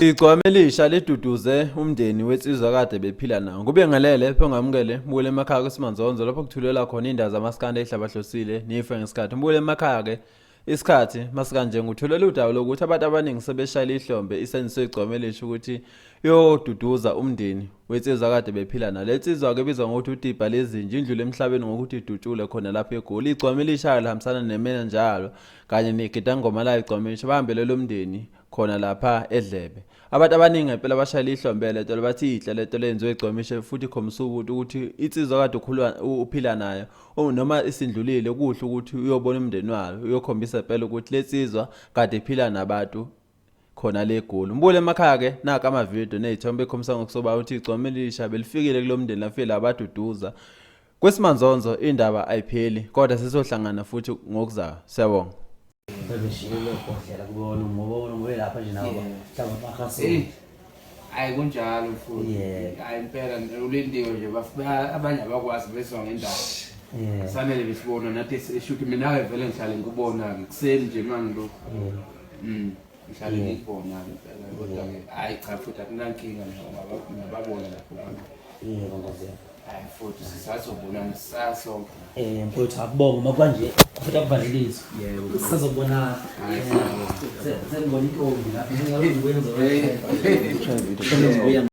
Igcwama elisha liduduze umndeni wensizwa kade bephila nawo. Kubingelele pho ngamukele mbukele emakhaya kuSimanzonzo lapho kuthulela khona indaba zamaskandi ehlabahlosile nife ngesikhathi. Mbukele emakhaya ke isikhathi masikanje nguthulela udaba lokuthi abantu abaningi sebeshayela ihlombe isenzo segcwama elisha ukuthi yoduduza umndeni wensizwa kade bephila nayo. Le nsizwa-ke ebizwa ngokuthi uTibha lezinja indlule emhlabeni ngokuthi idutshulwe khona lapha eGoli. Igcwama elishayo lihambisana nemena njalo kanye negidangoma layo igcwama elisha bahambele lo mndeni khona lapha eDlebe. Abantu abaningi ngempela bashayela ihlombe lento bathi inhle lento lenziwe igcwamishe futhi ikhombisa ukuthi ukuthi insizwa kade ukhulwa uphila nayo noma isindlulile kuhle ukuthi uyobona umndeni wayo uyokhombisa impela ukuthi lensizwa kade iphila nabantu khona le Goli. Mbule emakhaya ke naka amavidiyo nezithombe ekhombisa ngokusobala ukuthi igcwama elisha belifikile kulo mndeni lafike labaduduza. Kwesimanzonzo indaba ayipheli kodwa sizohlangana futhi ngokuzayo. Siyabonga. Bebeshiyile bhodlela kubona ngoba ngoba lapha nje nabo mhlawumbe bahasile. Hayi kunjalo mfowethu. Hayi impela ulindiwe nje abanye abakwazi bezwa ngendaba. Sanele besibona nathi eshuthi mina-ke vele ngihlale ngikubona-ke kuseni nje mangilokhu. Ngihlale ngikubona-ke impela kodwa-ke hhayi cha futhi akunankinga ngababona lapho. Yebo Nkosi. Hayi futhi sisazobonana sisasonke. Eh mfowethu akubonge uma kwanje futhi akuvalelise. Yebo. Sisazobona senibona intombi lapha. Ngiyabuya.